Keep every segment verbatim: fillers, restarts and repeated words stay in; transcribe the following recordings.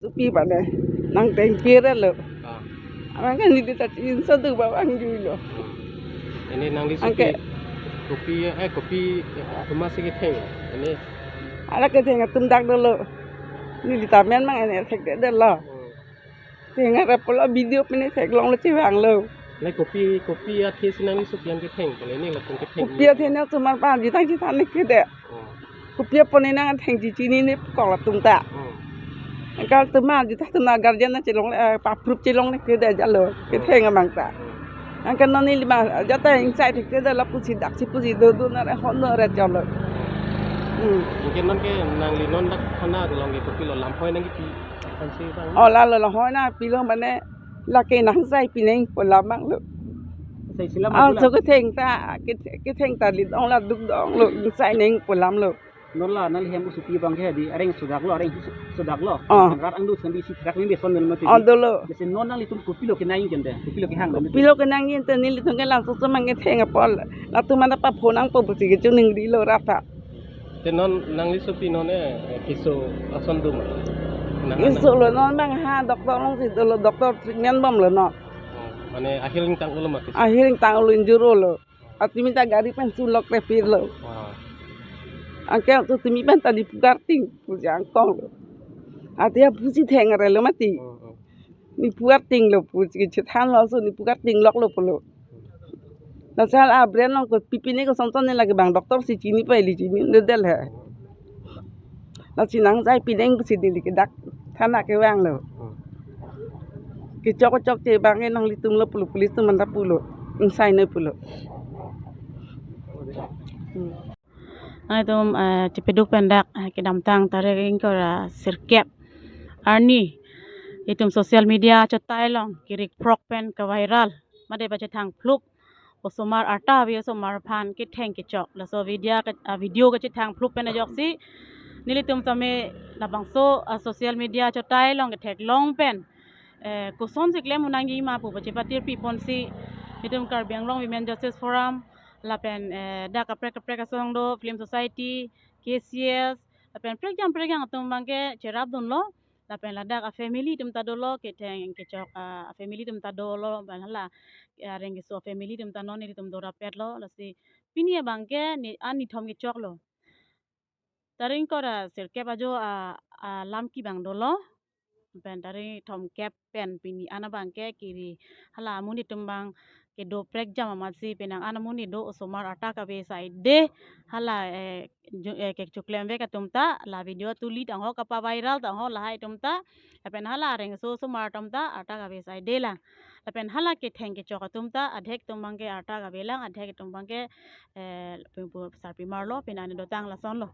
Supi bane nang teng pire lo. Ah. Abang kan di ta chin so tu ba bang jui lo. Ini nangli supi. Angke. Kopi, eh, kopi, eh, rumah si ketheng. Ini. Hala ketheng atum dak dolo. Neli ta men mang ini thekde lo. Hmm. Theng arap pulo video pine theklonglo chevanglo. Nai kopi, kopi athe si nangli supi an ketheng, pale neli latum ketheng. Kopi athe na osomar pa jutang jutang ne kede. Oh. Kopi apon ne nang thengji chinine koklo atum ta. Oh. Angke atum ma jutang atum na guardian na chelong, eh, pa proof chelong ne kede jalo. Ketheng abang ta. Oh. Angke non neli ma jata ingsai thekde lapusi daksi pusi do do na re hon no re cholo. Hmm. Angke non ke nangli non dak thana along ke kopilo, lamhoi nangkipi? Ansi bang. Oh, lalo lamhoi nangpilo mane lake nang sai pineng pu alam abanglo. Sai sila. Ah, ma pula. So ketheng ta, keth-, ketheng ta lit ong la duk dong lo, sai neng pu alam lo. Non la nangli hem usupi abang ke di areng sudak lo, areng su-, sudak lo. Oh. Rat angdung sandi si thrak ni beson nel mati. Oh, dolo. Jese non nanglitum kopilo kenang ingkente, kopilo kehang lo mati. Kopilo kenang ingkente nelitum ke langsung semang ketheng apot. Latum mana pa phone nangpo pusi ke chuning di lo rata. Te non nangli supi non eh, eh, keso ason duma. Nang keso lo non bang ha doctor along si dolo, doctor treatment bomlo non. Oh, mane ahir ingtang ulo ma keso. Ahir ingtang ulo injuro lo. Atimi ta gari pen sulok repir lo. Wah. Angke tu timi pen ta Diphu Karting pusi angkong lo. Ati aphusi theng arelo mati. Oh, oh. Diphu Karting lo pusi chethan lo so Diphu Karting lok lo pulo. Lasi hala brain along kopi pine koson son ne lake bang doctor si chini pa ili chini de del he. Lasi nang sai pineng pusi neli ke dak thana kevanglo. Hmm. Kechok kechokche abang ke nanglitum lo pulo, police atum anta pulo. Ingsai noi pulo. Hmm. Nangtum, eh, chepaduk pen dak, eh, kedamtang tarik ingkoi ra sirkep arni itum social media achotai along kerik phrok pen keviral mate pachethang phlup osomar arta ave osomar aphan ketheng kechok. Laso video ke, ah, video kachethang phlup pen ajoksi nelitum tame labangso, ah, social media achotai along ketheklong pen, eh, kosonsi klem un nangji ma pu pachepatirpi ponsi itum Karbi Anglong Women Justice Forum lapen, eh, dak kaprek kaprek asong do, Film Society, K C S, lapen prekjam prekjam atum abang ke cherapdunlo. Lapen ladak a family atum ta dolo, ketheng kechok a family atum ta dolo, lapen hala areng keso family atum ta non nelitum dorapetlo, lasi pini abang ke ni an nithom kechoklo. Tarik ingkoi ra sirkep ajo a, alam ke bang dolo. Pen tarik thomkep pen pini an abang ke kiri hala amonit atum abang kedo prekjam amatsi penang an amonit do osomar arta kave saide hala, eh, ju-, eh, kechoklemvek atum ta la video tuli tangho kapaviral tangho lahai atum ta. Lapen hala areng keso osomar atum ta arta kave saide lang. Lapen hala ketheng kechok atum ta adhek atum abang ke arta kave lang, adhek atum abang ke, eh, pu-, pu-, sarpimar lo pini an dotang lasonlo.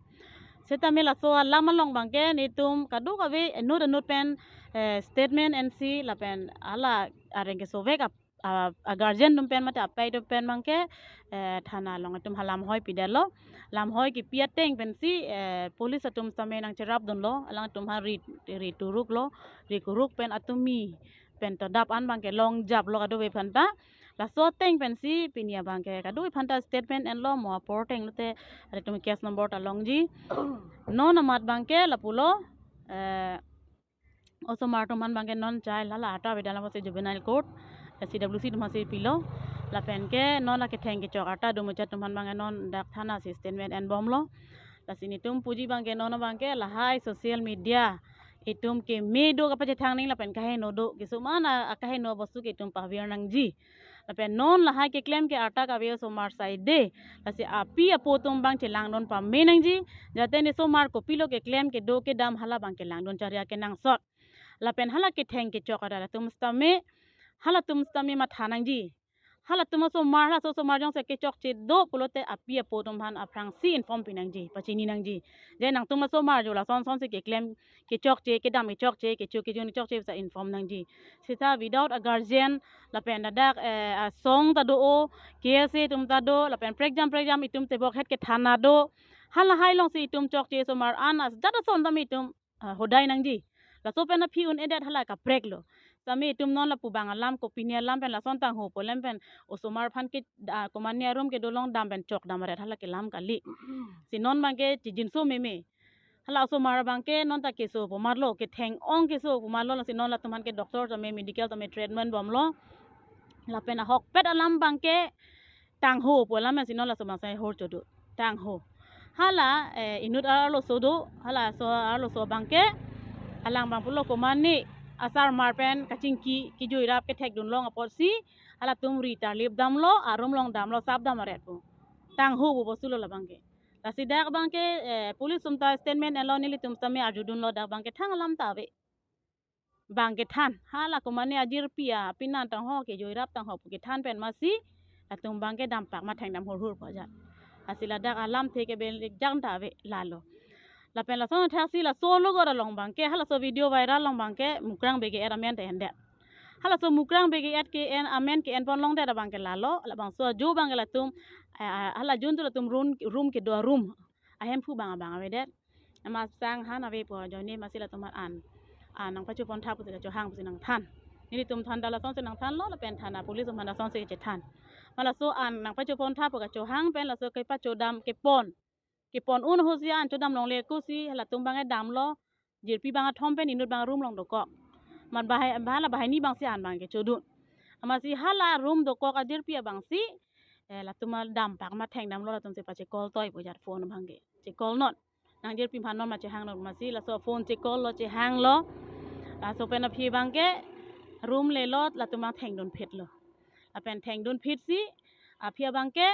Setame laso alam along abang ke nelitum kadokave inut inut pen, eh, statement ensi lapen hala areng kesovek ap-, a, a guardian atum pen mate apai atum pen abang ke, eh, thana along itum ha lamhoi pidetlo. Lamhoi kepi ateng pensi, eh, police atum setame nangcherapdunlo, alangtum ha ri, ri turuklo, ri kuruk pen atumi pen todap an abang ke longjaplo kadokave aphanta. Laso ateng pensi pini abang ke kadokave aphanta statement enlo, mo apor ateng lote itum case number ta longji. Non amat abang ke lapulo, eh, osomar atum an abang ke non child hala arta avedet apotsi juvenile court, eh, C W C atum aphansi pilo. Lapen ke non aketheng kechok arta do muchot atum an abang ke non dak thana si statement enbomlo. Lasi nelitum puji abang ke non abang ke lahai social media itum keme do kapachethang nangji lapen kaheno do, kesung man a, akaheno abostu ke itum pavir nangji. Lapen non lahai keklem ke arta kave osomar saide. Lasi api apo atum abang chelangdun pame nangji. Jate ne osomar kopilo keklem kedo kedam hala abang ke langdun chari akenangsot. Lapen hala ketheng kechok arat atum setame, halatum setame matha nangji. Halatum osomar, halaso osomar jongsi kechokche do pulote api apo atum aphan aphrangsi inform pi nangji, pachini nangji. Je nangtum osomar jo lason sonsi keklem kechokche, kedam kechokche, kecho kejun kechokche pusi inform nangji. Seta without a guardian, lapen ladak, eh, asong ta do o, K S A atum ta do, lapen prekjam prekjam itum tebok het kethana do. Halahai alongsi itum chokche osomar an as jat ason tame itum, ah, hodai nangji. Laso pen aphi un-edet hala kapreklo. Tame itum non lapu abang alam kopine alam pen lason tangho pu alam pen osomar aphan ke, ah, komane arum kedo along dam pen chokdam aret hala kelam kali. Si non abang ke chijinso meme. Hala osomar abangke non ta keso pu amatlo, ketheng ong keso pu amatlo, lasi non latum aphan ke doctor tame medical tame treatment bomlo. Lapen ahokpet alam abangke tangho pu alam si non laso abangsi hor chodu. Tangho. Hala, eh, inut arloso do, halaso arloso abangke, alang abang pulo komatne asarmar pen kachingki, kejui rap kethekdun long apotsi, halatum ri tarlip damlo, arum along damlo, sap dam aret pu. Tangho pu bostu lo labangke. Lasi dak abangke, eh, police atum ta statement enlo, nelitum tame arjudunlo, dak abangke thang alam ta ave. Abangke than, hala komatne ajirpi apinan tangho, kejui rap tangho pu kethan pen masi, latum abangke dampak ma thengdam hurhur pu ajat. Lasi ladak alamthe ke bel jan ta ave lalo. Lapen lason athaksi laso logot along abangke, halaso video viral along abangke, Mukrang Brigade amen ta endet. Halaso Mukrang Brigade ke en amen ke enpon longdet abangke lalo, labangso ajo abangke latum, eh, hala juntu latum room, room kedo arum ahemphu abang abang avedet. Amat sang han ave pu ajoine masi latum an, an nangpachopontha pusi kachohang pusi nangthan. Nelitum than ta lasonsi nangthanlo, lapen thana police atum aphan lasonsi kachethan. Ma laso an nangpachopontha pu kachohang pen laso kepachodam kepon. Kepon un ahutsi an chodam longle kosi, halatum abang damlo, jirpi abang athom pen inut abang room along dokok. Mat bahai, hala bahai ni abangsi an abangke chodun. Amatsi hala room dokok ajirpi abangsi, eh, latum dampak ma thengdamlo, latumsi pachecall toi pu ajat phone abangke. Checall non. Nang jirpi aphan non ma chehang non, masi laso phone checall lo, chehanglo. Laso pen aphi abangke room lelo, latum abang thengdun phitlo. Lapen thengdun phitsi aphi abangke,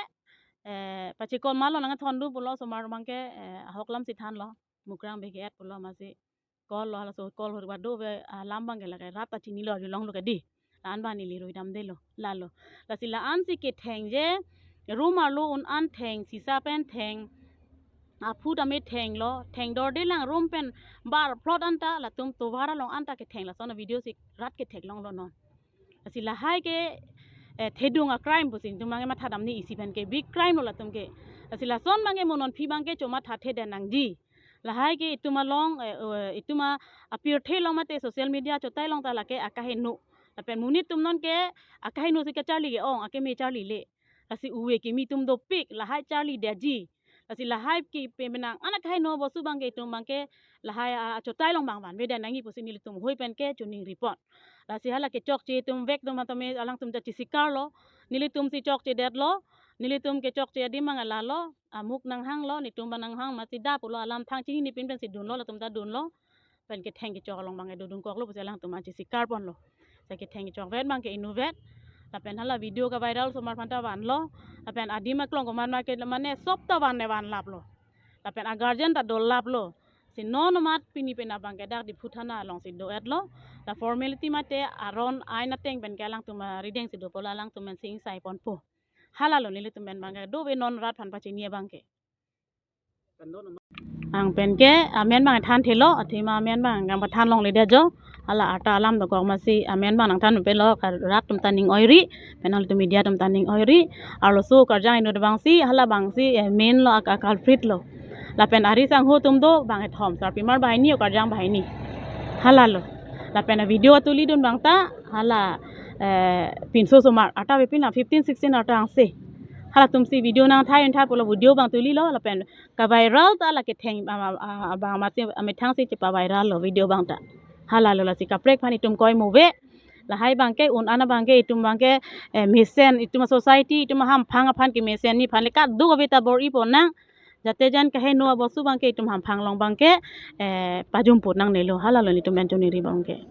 eh, pachecall malo, nangthondun pulo, osomar abangke, eh, ahok alamsi thanlo. Mukrang Brigade pulo, masi call lo, halaso call hor ba dove alam abangke lake rat ta chinilo, arjulonglo ke dei. La-an abang neli rui damdelo, lalo. Lasi la-ansi kethengje, room arlo un-an theng, sisa pen theng, aphu tame thenglo, thengdorde lang room pen bar plot anta, latum tovar along anta ketheng, lason avideo si rat ketheklonglo non. Lasi lahai ke, eh, thedung acrime pusi nelitum abangke mathadamji, isi pen ke big crime lo latum ke. Lasi lason abangke mo non aphi abangke chomathathedet nangji. Lahai ke itum along, eh, eh, itum a, apirthe along mate social media achotai along ta lake akaheno. Lapen monit atum non ke akaheno si kacharli ke-ong, akeme charlile. Lasi uve kimi atum dopik, lahai charlidetji. Lasi lahai ke pe menang an akaheno bostu abangke itum abangke lahai a, achotai along abang vanvedet nangji pusi nelitum hoi pen ke choningri pon. Lasi hala kechokche atum vek atum tame alangtum ta chesikarlo. Nelitumsi chokchedetlo. Nelitum kechokche adim abang lalo. Amuk nanghanglo, netum abang nanghang, masi da pulo, alam thang chinine pin pensi dunlo, latum ta dunlo. Pen ketheng kechok along abangke dodun koklo pusi alangtum an chesikar ponlo. Lasi ketheng kechokvet abangke inutvet. Lapen hala video keviral osomar aphan ta vanlo. Lapen adim aklong komat ma ke mane sop ta van ne vanlaplo. Lapen aguardian ta dolaplo. Si non amat pini pen abangke dak Diphu thana alongsi do-etlo. La formality mate aron ain ateng pen ke alangtum arideng si dopo, la alangtum pensi ingsai ponpo. Halalo nelitum pen abangke dove non rat aphan pachini abangke. Ang pen ke amen abang thanthelo, athema amen abang nangpathan longledet jo. Hala arta alam dokok, masi amen abang nangthan pelo, ka rat atum ta ning oiri, pen halatum media atum ta ning oiri. Arloso karjang inut abangsi, hala abangsi, eh, main lo, ak, ak culprit lo. Lapen ari sangho atum do abang ethom, sarpimar banghini, o karjang banghini. Halalo. Lapen avideo atulidun abang ta, hala, eh, pinso osomar, arta ave pin la fifteen sixteen arta angse. Halatumsi video nangthai, nangthai pulo video abang tulilo, lapen keviral ta la ketheng, a, a, a, abang masi amethangsi chepavirallo video abang ta. Halalo, lasi kaprek aphan itum koi move. Lahai abangke un-an abangke itum abangke, eh, mesen, itum society, itum hamphang aphan kemesen ni aphan le kadokave ta bor-i ponnang. Jate jan kaheno abostu abangke itum hamphang along abangke, eh, pajumput nangnelo, halalo nelitum pen choningri abangke.